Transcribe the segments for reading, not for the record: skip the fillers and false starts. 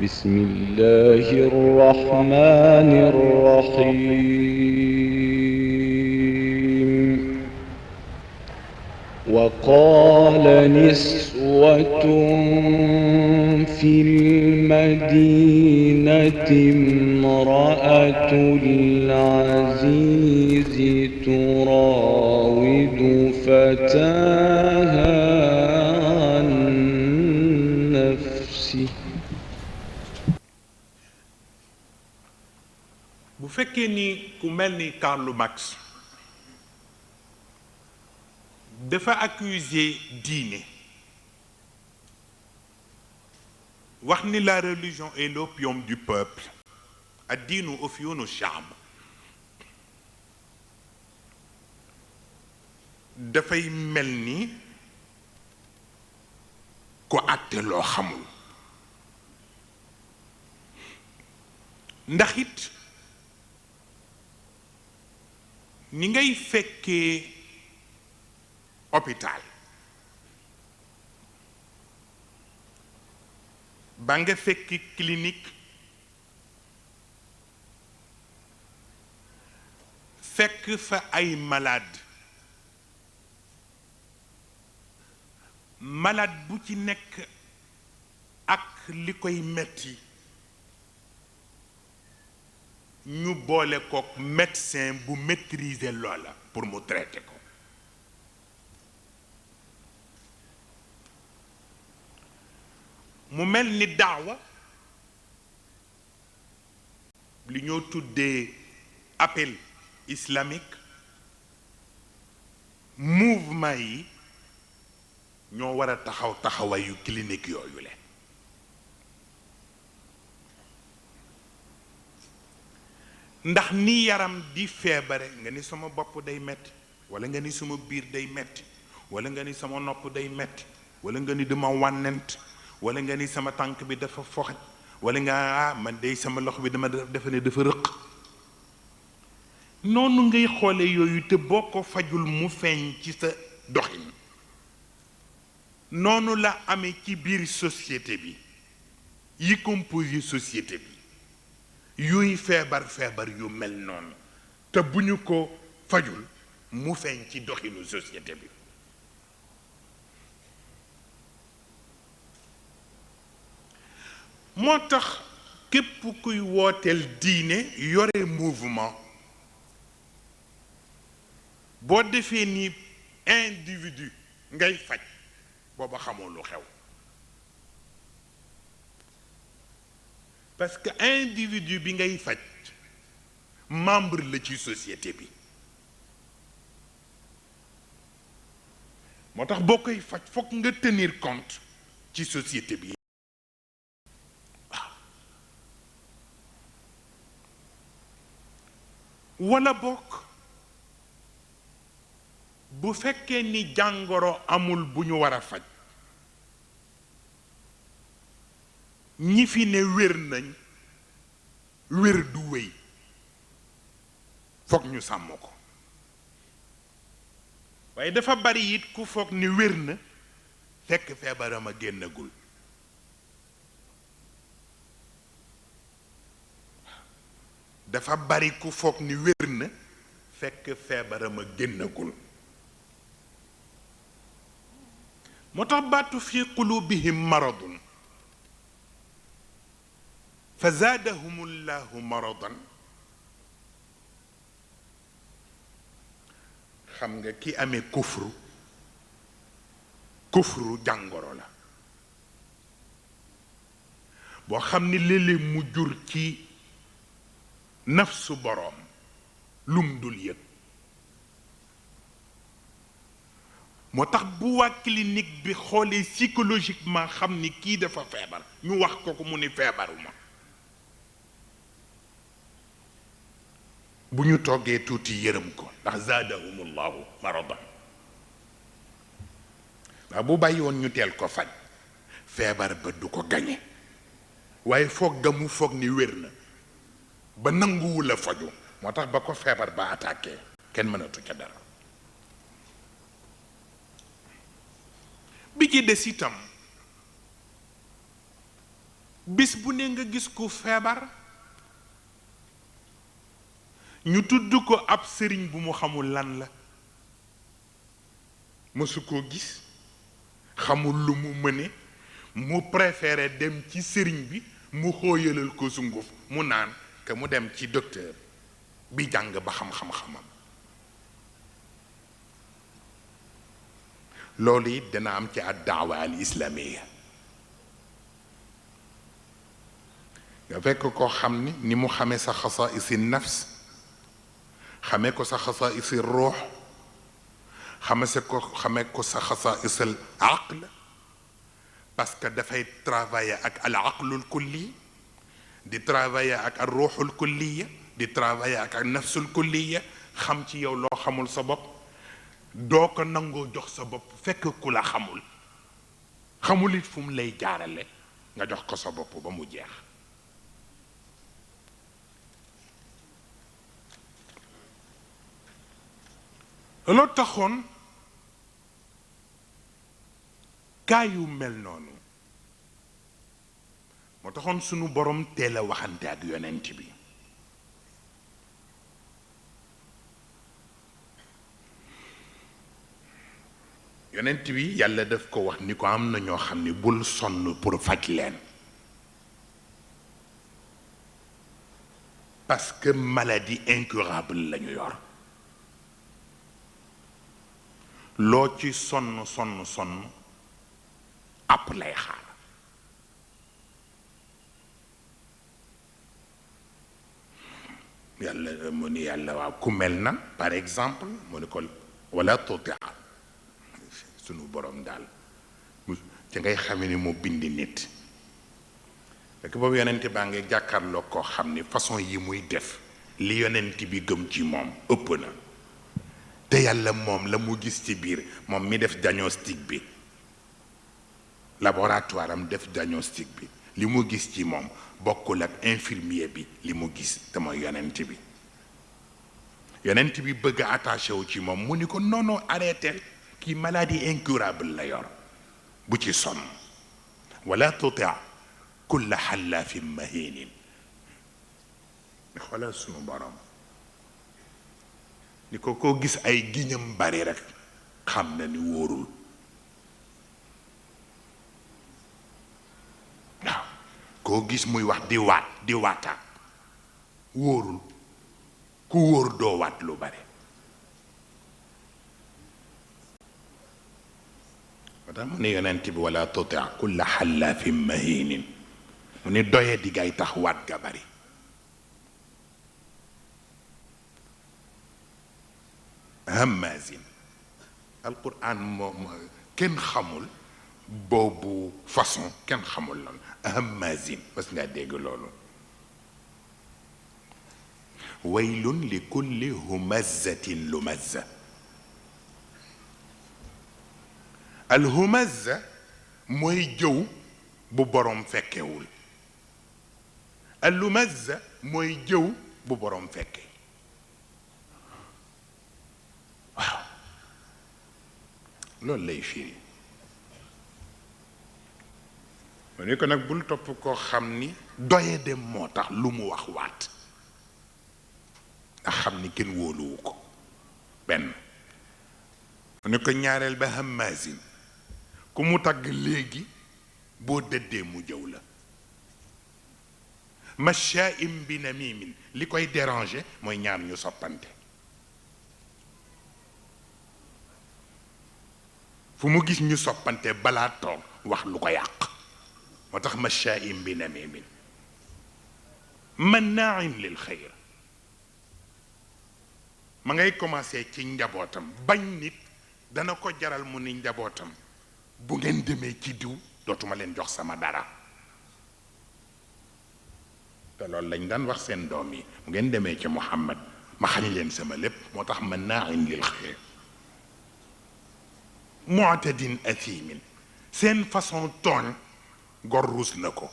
بسم الله الرحمن الرحيم وقال نسوة في المدينة امرأة العزيز تراود فتاها عن نفسه bu fekkee ni ku mel ni Karl Marx dafa accuser diine wax ni la religion est l'opium du peuple ad-diinu ufyunu shaab dafay mel ni ko àtte loo xamul ndax it ni ngay fekkee hôpital ba nga fekki clinique fekk fa ay malade bu ci nekk ak li koy metti ñu boole kook médecin bu maîtriser loola pour mu traiter ko mu mel ni daawa li ñoo tuddee appel islamique mouvement yi ñoo war a taxawaayu clinique yooyu le ndax ni yaram di feebare nga ni sama bopp day metti wala nga ni sama biir day metti wala nga ni sama nopp day metti wala nga ni dama wànnent wala nga ni sama tànk bi dafa foxet wala nga man day sama loxo bi dama defe ne dafa rëq noonu ngay xoole yooyu te boo ko fajul mu feeñ ci sa doxin noonu la amee ci biir société bi yi composé société bi yuy feebar yu mel noonu te bu ñu ko fajul mu feeñ ci doxinu société bi moo tax képp kuy wooteel diine yore mouvement boo defee ni individu ngay faj booba xamoo lu xew parce que individu bi ngay faj membre la ci société bi moo tax boo koy faj fokk nga tenir compte ci société bi waaw wala bokk bu fekkee ni jàngoro amul bu ñu war a faj ñi fi ne wér nañ wér du wéy foog ñu sàmm ko waaye dafa bari it ku foog ni wér na fekk feebaram a génnagul dafa bari ku foog ni wér na fekk feebaram a génnagul moo tax baatu fi qulubihim maradun fa zaadahum llahu maradan xam nga ki amee kufru jàngoro la boo xam ni léeg-léeg mu jur ci nafsu boroom lum dul yëg moo tax bu waa clinique bi xoolee psychologiquement xam ni kii dafa feebar ñu wax ko mu ni feebaruma bu ñu toggee tuuti yërëm ko ndax zaadahumullahu maradan waaw bu bàyyi woon ñu teel ko faj feebar ba du ko gañe waaye foog ga mu foog ni wér na ba nanguwul a faju moo tax ba ko feebar ba attaqué kenn mënatu ca dara bi ci des itam bis bu ne nga gis ku feebar ñu tudd ko ab sëriñ bu mu xamul lan la mësu koo gis xamul lu mu mëne mu préféré dem ci sëriñ bi mu xóoyalal ko sunguf mu naan que mu dem ci docteur bi jàng ba xam-xam-xamam loolu it dana am ci ad-daawa al islamiya nga fekk koo xam ni mu xamee sa xasaisi nafs xamee ko sa xasaisi ruux xamee ko sa xasaisi al aql parce que dafay travailler ak al aqlul kulli di travailler ak al ruuxul kulliya di travailler ak al nafsul kulliya xam ci yow loo xamul sa bopp doo ko nangoo jox sa bopp fekk ku la xamul it fu mu lay jaarale nga jox ko sa bopp ba mu jeex loo taxoon kaa yu mel noonu moo taxoon sunu borom teel a waxante ak yonent bi yonent bi yàlla daf ko wax ni ko am na ñoo xam ne bul sonn pour faj leen parce que maladie incurable la ñu yor loo ci sonn àpp lay xaar yàlla mu ni yàlla waaw ku mel na par exemple mu ni ko wala tutia sunu borom daal ci ngay xamee ni moo bindi nit fekk boobu yonent baa ngi jàkkaarloo koo xam ni façon yi muy def li yonent bi gëm ci moom ëpp na te yàlla moom la mu gis ci biir moom mi def diagnostic bi laboratoire am def diagnostic bi li mu gis ci moom bokkul ak infirmier bi li mu gis te mooy yonent bi bëgg a attaché wu ci moom mu ni ko non arrêté kii maladie incurable la yor bu ci sonn wala tuti kulla xallaafin mahinin ni xoolal sunu borom ni ko koo gis ay giñam bari rek xam na ni wóorul waaw koo gis muy wax di waataat wóorul ku wóor doo waat lu bari moo tax mu ne yonent bi wala tuti kulla xallaafin mahinin mu ne doye di gay tax waat ga bari hamazin alquran moom kenn xamul boobu façon kenn xamul lan hamazin parce que nga dégg loolu waylun li kulli humazatin lumaza alhumaza mooy jëw bu borom fekkewul allumaza mooy jëw bu borom fekke waaw loolu lay firi ma ni ko nag bul topp koo xam ni doye dem moo tax lu mu wax waat ndax xam ni kenn wóoluwu ko benn ma ni ko ñaareel ba hamazin ku mu tagg léegi boo dëddee mu jëw la mashaa'im bi namimin li koy déranger mooy ñaar ñu soppante fu mu gis ñu soppante balaa toog wax lu ko yàq moo tax mashaa'im bi namimin mannaa'in lil xayr ma ngay commencé ci njabootam bañ nit dana ko jaral mu ni njabootam bu ngeen demee ci diw dootuma leen jox sama dara te loolu lañ daan wax seen doom yi bu ngeen demee ci Muhammad ma xañ leen sama lépp moo tax mannaa'in lil xayr mu'tadin athimin seen façon tooñ gor ruus na ko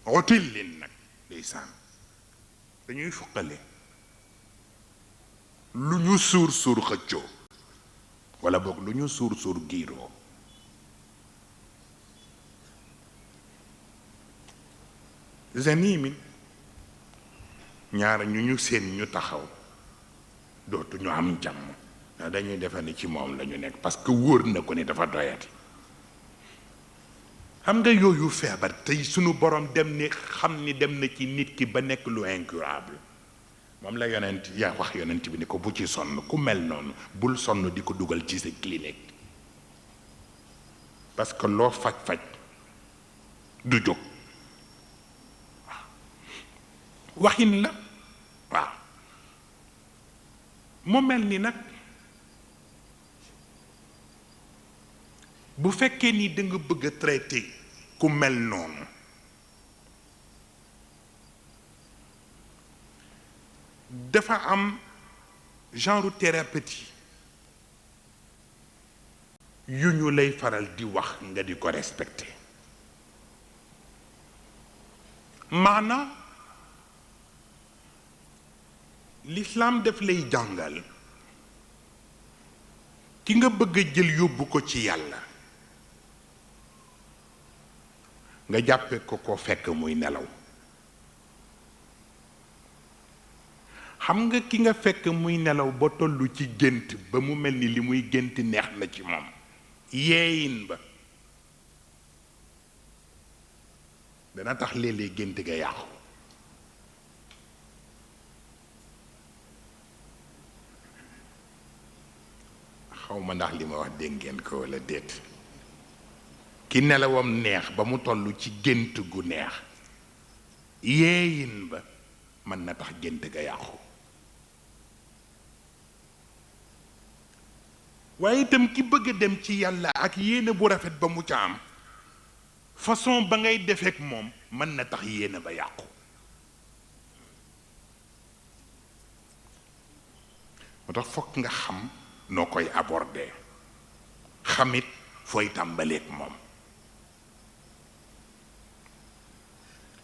utillin nag ndeysaan dañuy fuqale lu ñu suur xëccoo wala boog lu ñu suur giiroo zanimin ñaar ñu seen ñu taxaw dootu ñu am jàmm dañuy defe ni ci moom la ñu nekk parce que wóor na ko ni dafa doyati. xam nga yooyu feebar tey sunu borom dem ni xam ni dem na ci nit ki ba nekk lu incurable moom la yonent yaa wax yonent bi ni ko bu ci sonn ku mel noonu bul sonn di ko dugal ci sa clinique parce que loo faj-faj du jóg waxin la waaw mu mel ni nag bu fekkee ni da nga bëgg a traité ku mel noonu dafa am genre thérapeutique yu ñu lay faral di wax nga di ko respecté maanaam l'islam daf lay jàngal ki nga bëgg a jël yóbbu ko ci yàlla nga jàppe ko fekk muy nelaw xam nga ki nga fekk muy nelaw ba tollu ci gént ba mu mel ni li muy gént neex na ci moom yeeyin ba dana tax léeg-léeg gént ga yàqu xawma ndax li ma wax dégg ngeen ko walla déet ki nelawam neex ba mu toll ci gént gu neex yeeyin ba mën na tax gént ga yàqu waaye itam ki bëgg a dem ci yàlla ak yéene bu rafet ba mu ca am façon ba ngay defeek moom mën na tax yéene ba yàqu moo tax fokk nga xam noo koy aborder xamit fooy tàmbaleek moom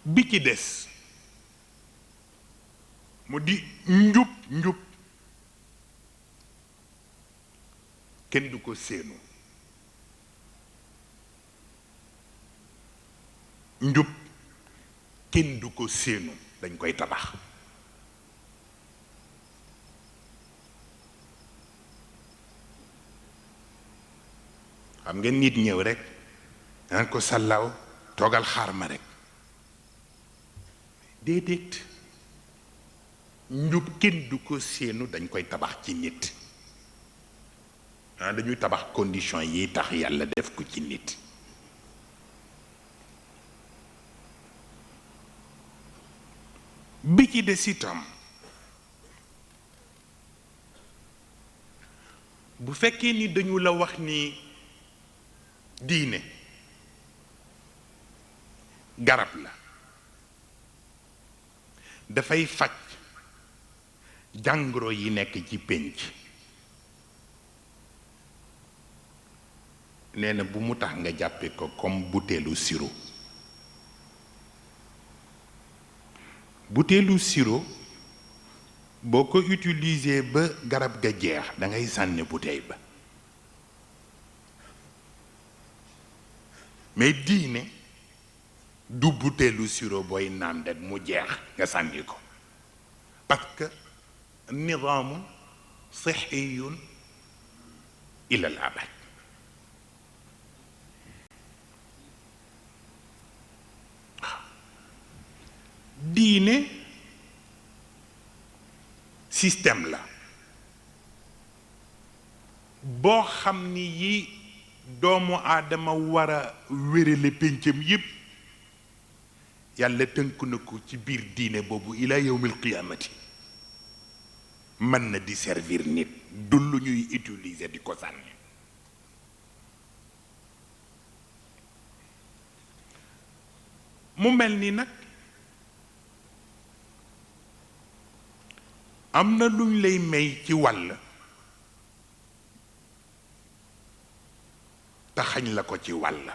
bi ci des mu di njub kenn du ko séenu njub kenn du ko séenu dañ koy tabax xam nga nit ñëw rek daan ko sàllaaw toogal xaar ma rek déedéet njub kenn du ko séenu dañ koy tabax ci nit dañuy tabax condition yi tax yàlla def ko ci nit bi ci des itam bu fekkee ni dañu la wax ni diine garab la dafay faj jàngoro yi nekk ci pénc nee na bu mu tax nga jàppe ko comme butéelu sirop butéelu sirop boo ko utiliser ba garab ga jeex da ngay sànni bouteille ba mais diine du butéelu sirop booy naan rek mu jeex nga sànni ko parce que nidaamun sixiyun ila al abad diine système la boo xam ni yi doomu aadama war a wérale péncam yépp yàlla tënk na ko ci biir diine boobu ila yawmil qiyaamati mën na di servir nit du lu ñuy utiliser di ko sànni mu mel ni nag am na luñ lay may ci wàll te xañ la ko ci wàll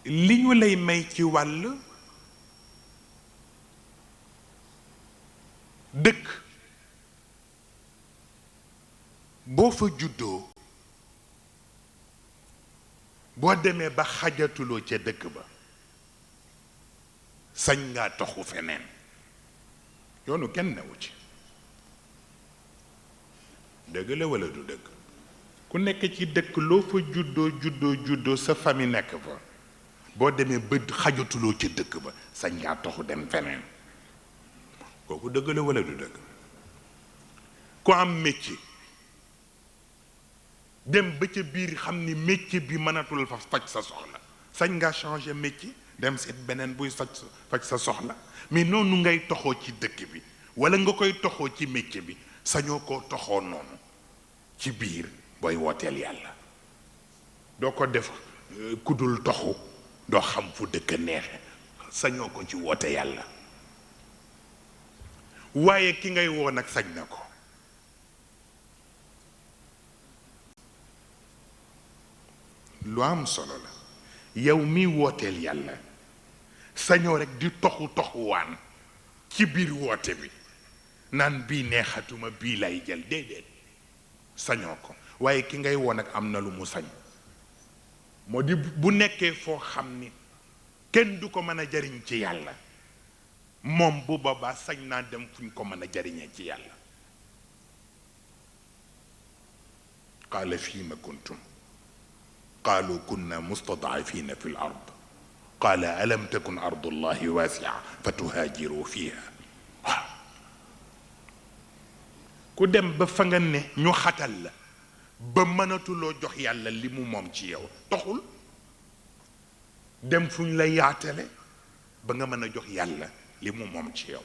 li ñu lay may ci wàll dëkk boo fa juddoo boo demee ba xajatuloo ca dëkk ba sañ ngaa toxu feneen yoonu kenn newu ci dëgg la walla du dëgg ku nekk ci dëkk loo fa juddoo sa famille nekk fa boo demee ba xajatuloo ca dëkk ba sañ ngaa toxu dem feneen kooku dëgg la walla du dëgg ku am métier dem ba ca biir xam ni métier bi mënatul fa faj sa soxla sañ nga changer métier dem seet beneen buy faj sa soxla mais noonu ngay toxoo ci dëkk bi walla nga koy toxoo ci métier bi sañoo koo toxoo noonu ci biir booy wooteel yàlla doo ko def kudul toxu doo xam fu dëkk neexe sañoo ko ci woote yàlla waaye ki ngay woo nag sañ na ko lu am solo la yow mi wooteel yàlla sañoo rekk di toxuwaan ci biir woote bi naan bii neexatuma bii lay jël déedéet sañoo ko waaye ki ngay woo nag am na lu mu sañ moo di bu nekkee foo xam ni kenn du ko mën a jariñ ci yàlla moom bu boobaa sañ naa dem fuñ ko mën a jariñee ci yàlla qaala fiima kuntum qaalu kunna mustadafina fi l ard qaala alam takun ardu llahi waasia fa tuhaajiru fiha waaw ku dem ba fa nga ne ñu xatal la ba mënatuloo jox yàlla li mu moom ci yow toxul dem fu ñu la yaatale ba nga mën a jox yàlla li mu moom ci yow